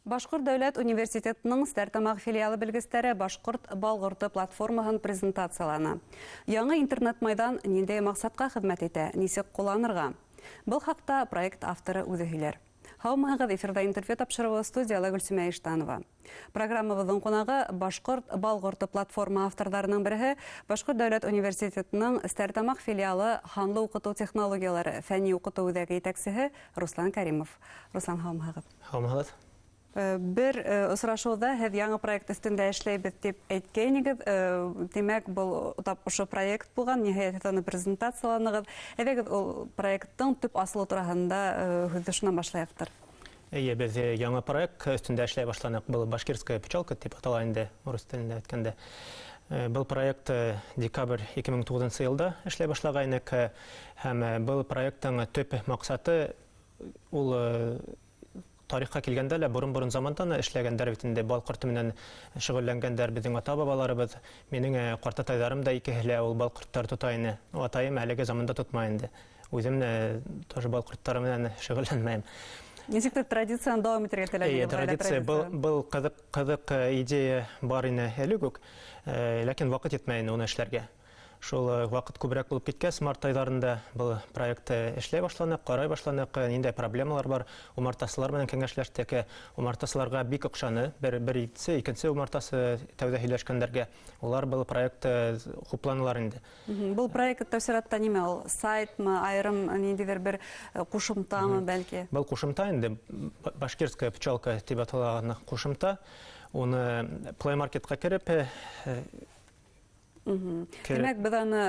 Башҡорт дәүләт университетының Стәрлетамаҡ филиалы белгестәре «Башҡорт бал ҡорто» платформаһын презентацияланы. Яңы интернет майҙан ниндәй маҡсатҡа хеҙмәт итә, нисек ҡулланырға? Был хаҡта проект авторы үҙе һөйләр. Һаумыһығыҙ, эфирҙа «Интервью» тапшырыуы, студияла Гөлсөмә Иштанова. Программабыҙҙың ҡунағы — «Башҡорт бал ҡорто» платформа авторҙарының береһе, Башҡорт дәүләт университетының Стәрлетамаҡ филиалы һанлы уҡытыу технологиялары фәнни уҡытыу үҙәге етәксеһе Руслан Кәримов. Руслан, һаумыһығыҙ! Һаумыһығыҙ! Бер осрашыуҙа һеҙ яңы проект өҫтөндә эшләйбеҙ тип әйткәйнегеҙ. Тимәк, был тап ошо проект булған, ниһайәт, һеҙ уны презентацияланығыҙ. Әйҙәгеҙ, ул проекттың төп асылы тураһында һүҙҙе шунан башлайыҡтыр. Эйе, беҙ яңы проект өҫтөндә эшләй башланыҡ. Был «Башкирская пчелка» тип атала инде, урыҫ телендә әйткәндә. Был проект декабрь 2009 йылда эшләй башлағайныҡ, һәм был проекттың төп маҡсаты ул тарихҡа килгәндә лә, борон-борон замандан эшләгәндәр бит инде, бал ҡорто менән шөғөлләнгәндәр беҙҙең ата-бабаларыбыҙ. Минең ҡартатайҙарым да икеһе лә ул бал ҡорттары тота ине. Атайым әлеге заманда тотмай инде. Үҙем тоже бал ҡорттары менән шөғөлләнмәйем. Нисектер традицияны дауам итергә теләдегеҙ? Эйе, традиция был ҡыҙыҡ идея бар ине элек үк, ләкин ваҡыт етмәй ине уны эшләргә. Шул ваҡыт күберәк булып киткәс, март айҙарында был проект эшләй башланыҡ, ҡарай башланыҡ, ниндәй проблемалар бар, умартасылар менән кәңәшләштек. Умартасыларға бик оҡшаны. Бер икенсе умартасы тәүҙә һөйләшкәндәргә улар был проект хупланылар инде. Был проект тәү сиратта нимә ул? Сайтмы, айырым ниндәйҙер бер ҡушымтамы, бәлки? Был ҡушымта инде, «Башкирская пчелка» тип аталған ҡушымта. Уны Play Marketҡа кереп, Тимәк, беҙ аны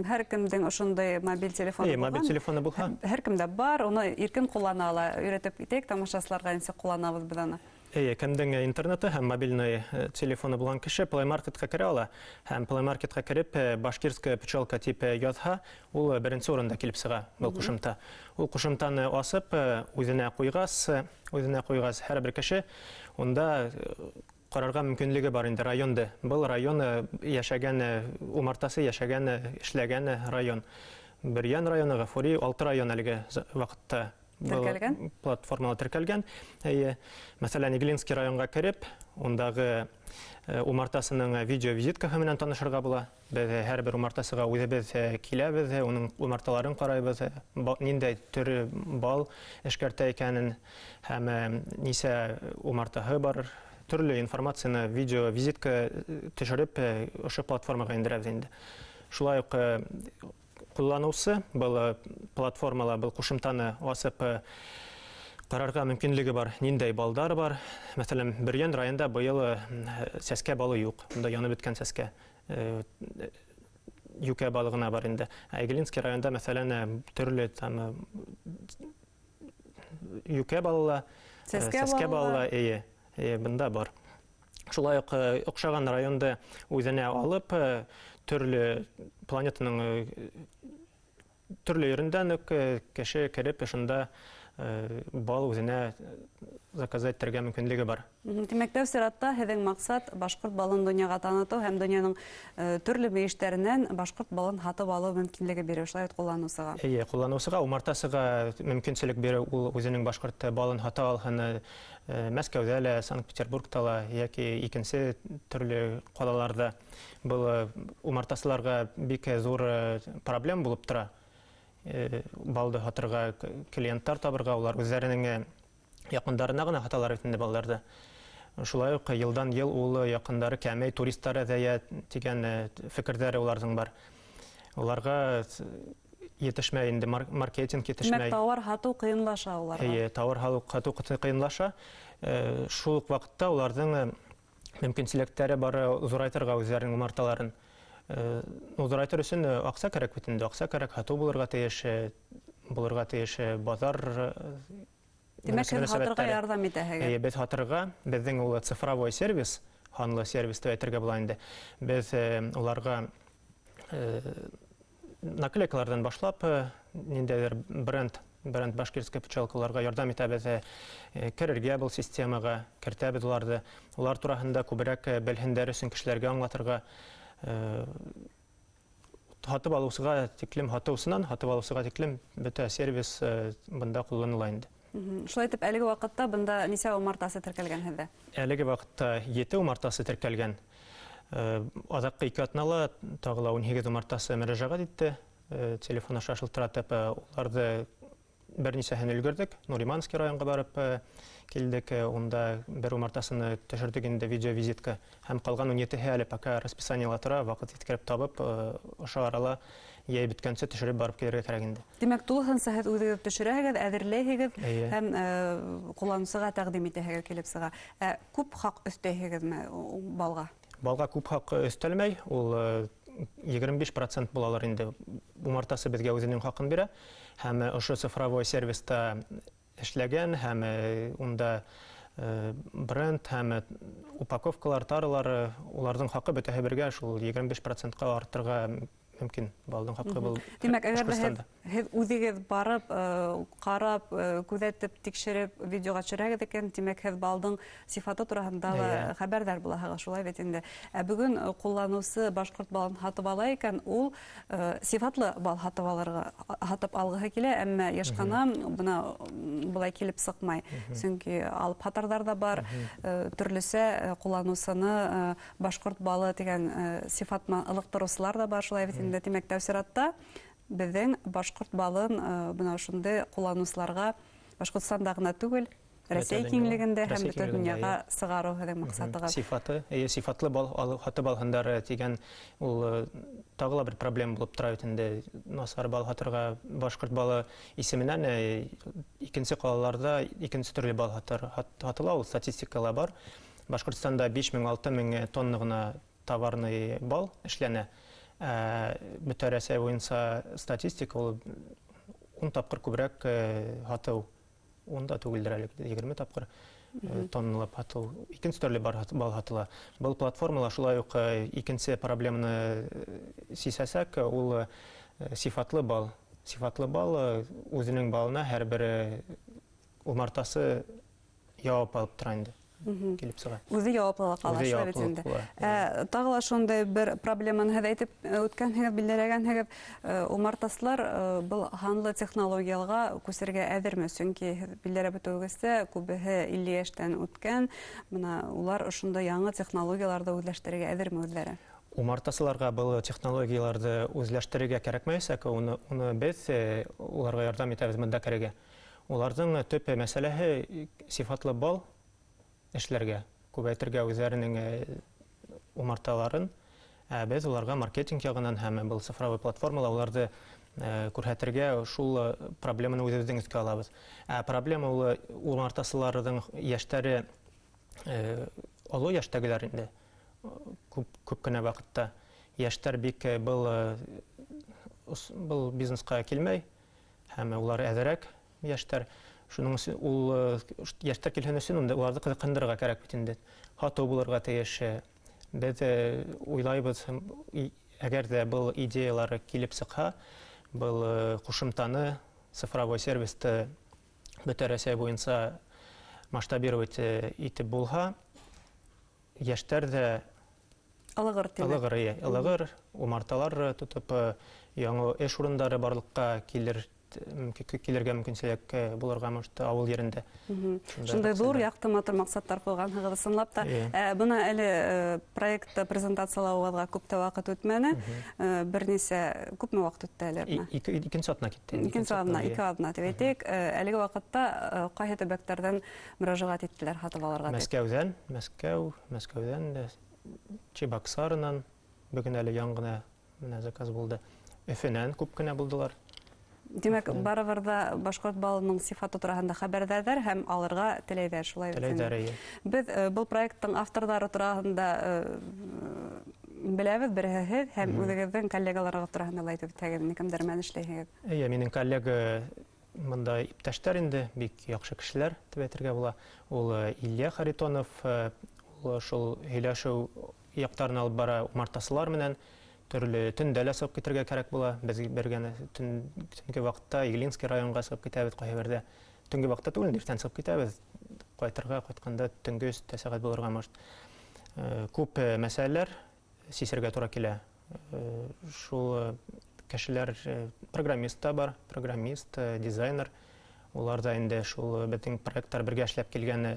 һәр кемдең ошондай мобиль телефоны Эйе, мобиль телефоны булһа. Һәр кемдә бар, уны иркен ҡуллана ала. Өйрәтеп китәйек тамашасыларға, нисек ҡулланабыҙ беҙ аны. Эйе, кемдең интернеты һәм мобильный телефоны булған кеше Play Marketҡа керә ала. Һәм Play Marketҡа кереп, «Башкирская пчелка» тип яҙһа, ул беренсе урында килеп сыға был ҡушымта. Ул ҡушымтаны асып, үҙенә ҡуйғас, һәр бер кеше унда ҡарарға мөмкинлеге бар инде районды. Был район йәшәгән, умартасы йәшәгән, эшләгән район. Бөрйән районы, Ғафури, алты район әлеге ваҡытта был Теркәлгән? платформала теркәлгән. Эйе, мәҫәлән, Иглинский районға кереп, ундағы умартасының видео визиткаһы менән танышырға була. Беҙ һәр бер умартасыға үҙебеҙ киләбеҙ, уның умарталарын ҡарайбыҙ, ниндәй төрө бал эшкәртә икәнен һәм нисә умартаһы бар. Төрлө информацияны видео визитка төшөрөп, ошо платформаға индерәбеҙ инде. Шулай уҡ ҡулланыусы был платформала был ҡушымтаны асып ҡарарға мөмкинлеге бар, ниндәй балдар бар. Мәҫәлән, Бөрйән районында быйыл сәскә балы юҡ, унда янып бөткән сәскә. Йүкә балы ғына бар инде. Ә Иглинский районда, мәҫәлән, төрлө там йүкә балы ла, Сәскә сәскә балы балы ла. ла, эйе, бында бар. Шулай уҡ оҡшаған районды үҙенә алып, төрлө планетаның төрлө ерендән үк кеше кереп, ошонда бал үҙенә заказать итергә мөмкинлеге бар. Тимәк, тәү сиратта һеҙҙең маҡсат — башҡорт балын донъяға танытыу һәм донъяның төрлө мөйөштәренән башҡорт балын һатып алыу мөмкинлеге биреү, шулай бит, ҡулланыусыға? Эйе, ҡулланыусыға, умартасыға мөмкинселек биреү, ул үҙенең башҡорт балын һата алһын Мәскәүҙә лә, Санкт-Петербургта ла йәки икенсе төрлө ҡалаларҙа. Был умартасыларға бик ҙур проблема булып тора. Балды һатырға, клиенттар табырға, улар үҙҙәренең яҡындарына ғына һаталар бит инде балдарҙы. Шулай уҡ йылдан йыл ул яҡындары кәмей, туристар әҙәйә тигән фекерҙәре уларҙың бар. Уларға етешмәй инде, маркетинг Тимәк, етешмәй. тауар һатыу ҡыйынлаша уларға. Эйе, тауар һатыу ҡыйынлаша. Шул уҡ ваҡытта уларҙың мөмкинселектәре бар ҙурайтырға үҙҙәренең умарталарын. Ҙурайтыр өсөн аҡса кәрәк бит инде, аҡса кәрәк, һатыу булырға тейеш, баҙар Тимәк, һеҙ һатырға мөнәсәбәттәре. ярҙам итәһегеҙ. Эйе, беҙ һатырға, беҙҙең ул цифровой сервис, һанлы сервис тип әйтергә була инде. Беҙ уларға наклейкаларҙан башлап, ниндәйҙер бренд «Башкирская пчелка», уларға ярҙам итәбеҙ, керергә был системаға, кертәбеҙ уларҙы. Улар тураһында күберәк белһендәр өсөн кешеләргә аңлатырға, һатып алыусыға тиклем, һатыусынан һатып алыусыға тиклем бөтә сервис бында ҡулланыла инде. Шулай итеп, әлеге ваҡытта бында нисә умартасы теркәлгән һеҙҙә? Әлеге ваҡытта 7 умартасы теркәлгән. Аҙаҡҡы 2 аҙнала тағы ла 18 умартасы мөрәжәғәт итте. Телефон аша шылтыратып, уларҙы бер нисәһен өлгөрҙөк. Нуриманский районға барып килдек. Унда бер умартасыны төшөрҙөк инде видеовизитка. Һәм ҡалған 17-һе әле пока расписаниела тора, ваҡыт еткереп табып, ошо арала йәй бөткәнсе төшөрөп барып килергә кәрәк инде. Тимәк, тулыһынса һеҙ үҙегеҙ төшөрәһегеҙ, әҙерләйһегеҙ һәм ҡулланыусыға тәҡдим итәһегеҙ килеп сыға. Ә күп хаҡ өҫтәйһегеҙме балға? Балға күп хаҡ өҫтәлмәй, ул 25% булалар инде. Умартасы беҙгә үҙенең хаҡын бирә һәм ошо цифровой сервиста эшләгән һәм унда бренд һәм упаковкалар, таралар, уларҙың хаҡы бөтәһе бергә шул 25%-ҡа артырға мөмкин балдың хаҡы был. Тимәк, әгәр дә һеҙ үҙегеҙ барып, ҡарап, күҙәтеп, тикшереп видеоға төшөрәгеҙ икән, тимәк, һеҙ балдың сифаты тураһында ла хәбәрҙар булаһығыҙ, шулай бит инде. Ә бөгөн ҡулланыусы башҡорт балын һатып ала икән, ул сифатлы бал һатып алғыһы килә, әммә йыш ҡына бына былай килеп сыҡмай. Сөнки алып һатарҙар ҙа бар, төрлөсә ҡулланыусыны башҡорт балы тигән сифат менән ылыҡтырыусылар ҙа бар, шулай бит инде. Тимәк, тәү сиратта беҙҙең башҡорт балын бына ошондай ҡулланыусыларға Башҡортостанда ғына түгел, Рәсәй киңлегендә һәм бөтә донъяға сығарыу һеҙҙең маҡсатығыҙ. Сифаты, эйе, сифатлы бал һатып алһындар тигән ул тағы ла бер проблема булып тора бит инде. Насар бал һатырға башҡорт балы исеменән икенсе ҡалаларҙа икенсе төрлө бал һатыла, ул статистикала бар. Башҡортостанда биш мең, алты мең тонна ғына товарный бал эшләнә. Бөтә Рәсәй буйынса статистика ул 10 тапҡыр күберәк һатыу, ун да түгелдер әле, 20 тапҡыр тонналап һатыу. Икенсе төрлө бал һатыла. Был платформала шулай уҡ икенсе проблеманы сисәсәк, ул сифатлы бал. Сифатлы бал үҙенең балына һәр бер умартасы яуап алып тора инде. Килеп сыға. Үҙе яуаплылыҡ ала, Үҙе шулай бит яуаплылыҡ инде. була. Тағы ла шундай бер проблеманы һеҙ әйтеп үткәнһегеҙ, билдәләгәнһегеҙ. Умартасылар был һанлы технологияларға күсергә әҙерме? Сөнки һеҙ билдәләп үтеүегеҙсә, күбеһе 50 йәштән үткән. Бына улар ошондай яңы технологияларҙы үҙләштерергә әҙерме үҙҙәре? Умартасыларға был технологияларҙы үҙләштерергә кәрәкмәйәсәк, уны беҙ уларға ярҙам итәбеҙ бында керергә. Уларҙың төп мәсьәләһе сифатлы бал эшләргә, күбәйтергә үҙҙәренең умарталарын. Беҙ уларға маркетинг яғынан һәм был цифровой платформала уларҙы күрһәтергә шул проблеманы үҙебеҙҙең өҫкә алабыҙ. Ә проблема ул умартасыларҙың йәштәре оло йәштәгеләр инде. Күп кенә ваҡытта йәштәр бик был бизнесҡа килмәй һәм улар әҙерәк йәштәр. Шуның өсөн ул йәштәр килһен өсөн унда уларҙы ҡыҙыҡһындырырға кәрәк бит инде. Һатыу булырға тейеш. Беҙ уйлайбыҙ, әгәр ҙә был идеялар килеп сыҡһа, был ҡушымтаны, цифровой сервисты бөтә Рәсәй буйынса масштабировать итеп булһа, йәштәр ҙә Ылығыр, тимәк. Ылығыр, эйе, ылығыр, умарталар тотоп, яңы эш урындары барлыҡҡа килергә мөмкинселек булырға может ауыл ерендә. Шундай Шундай ҙур маҡсаттар. яҡты матур маҡсаттар ҡуйғанһығыҙ ысынлап та. Бына әле проектты презентациялауығыҙға күп тә ваҡыт үтмәне. Бер нисә, күпме ваҡыт үтте әле бына? Икенсе аҙна китте. Икенсе Икенсе аҙна, аҙна, ике аҙна тип әйтәйек. Әлеге ваҡытта ҡайһы төбәктәрҙән мөрәжәғәт иттеләр һатып алырға тип? Мәскәүҙән, Мәскәү, Мәскәүҙән дә, Чебоксарынан бөгөн әле яңы ғына менә заказ булды. Өфөнән күп кенә булдылар. Тимәк, барыбер ҙа башҡорт балының сифаты тураһында хәбәрҙәрҙәр һәм алырға теләйҙәр, шулай бит инде. Теләйҙәр, эйе. Беҙ был проекттың авторҙары тураһында беләбеҙ, береһе һеҙ һәм үҙегеҙҙең коллегаларығыҙ тураһында ла әйтеп үтһәгеҙ, ни кемдәр менән эшләйһегеҙ? Эйе, минең коллега мында иптәштәр инде, бик яҡшы кешеләр тип әйтергә була. Ул Илья Харитонов, ул шул һөйләшеү яҡтарын алып бара умартасылар менән. Төрлө төндә лә сығып китергә кәрәк була. Беҙ бергә төнгө ваҡытта Иглинский районға сығып китәбеҙ, ҡайһы берҙә. Төнгө ваҡытта түгел, иртән сығып китәбеҙ. Ҡайтырға, ҡайтҡанда төнгө өс тә сәғәт булырға может. Күп мәсьәләләр сисергә тура килә. Шул кешеләр, программист та бар, программист, дизайнер. Улар ҙа инде шул беҙҙең проекттар бергә эшләп килгән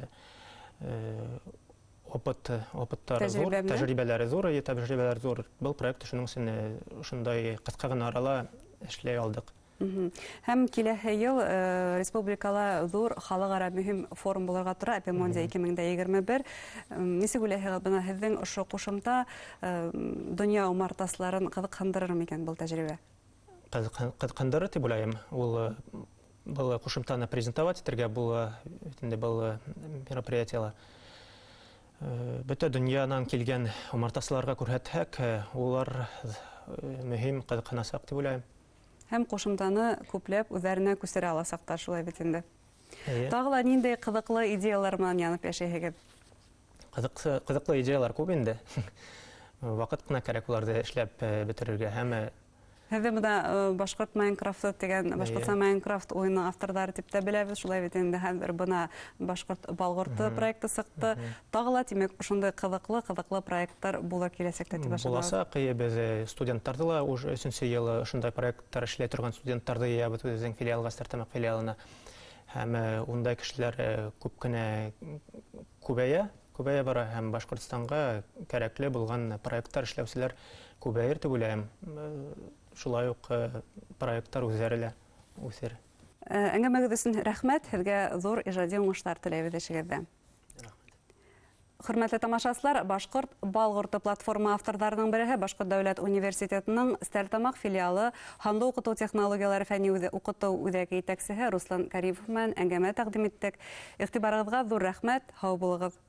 опыттары ҙур, тәжрибәләре ҙур, тәжрибәләре ҙур. Был проект шуның өсөн ошондай ҡыҫҡа ғына арала эшләй алдыҡ. Һәм киләһе йыл республикала ҙур халыҡ-ара мөһим форум булырға тора, Апимондия 2021. Нисек уйлайһығыҙ, бына һеҙҙең ошо ҡушымта донъя умартасыларын ҡыҙыҡһындырыр микән был тәжрибә? Ҡыҙыҡһындырыр тип уйлайым. Ул был ҡушымтаны презентовать итергә була инде был мероприятиела. Бөтә донъянан килгән умартасыларға күрһәтһәк, улар мөһим ҡыҙыҡһынасаҡ тип уйлайым. Һәм ҡушымтаны күпләп үҙҙәренә күсерә аласаҡтар, шулай бит инде. Тағы ла ниндәй ҡыҙыҡлы идеялар менән янып йәшәйһегеҙ? Ҡыҙыҡлы идеялар күп инде. Ваҡыт ҡына кәрәк уларҙы эшләп бөтөрөргә. Һәм Һеҙҙе бына Башҡорт Майнкрафты тигән, Башҡортса Майнкрафт уйыны авторҙары тип тә беләбеҙ, шулай бит инде. Хәҙер бына Башҡорт Балғорто проекты сыҡты. Тағы ла, тимәк, ошондай ҡыҙыҡлы проекттар булыр киләсәктә тип ышанабыҙ. Буласаҡ, беҙ студенттарҙы ла уже өсөнсө йыл ошондай проекттар эшләй торған студенттарҙы йыябыҙ үҙебеҙҙең филиалға, Стәртамаҡ филиалына. Һәм ундай кешеләр күп кенә күбәйә бара һәм Башҡортостанға кәрәкле булған проекттар эшләүселәр күбәйер тип уйлайым. Шулай уҡ проекттар үҙҙәре лә үҫер. Әңгәмәгеҙ өсөн рәхмәт, һеҙгә ҙур ижади уңыштар теләйбеҙ эшегеҙҙә. Хөрмәтле тамашасылар, Башҡорт Балғорто платформа авторҙарының береһе Башҡорт дәүләт университетының Стәрлетамаҡ филиалы һанлы уҡытыу технологиялары фәнни уҡытыу үҙәге етәксеһе Руслан Каримов менән әңгәмә тәҡдим иттек. Иғтибарығыҙға ҙур рәхмәт, һау булығыҙ.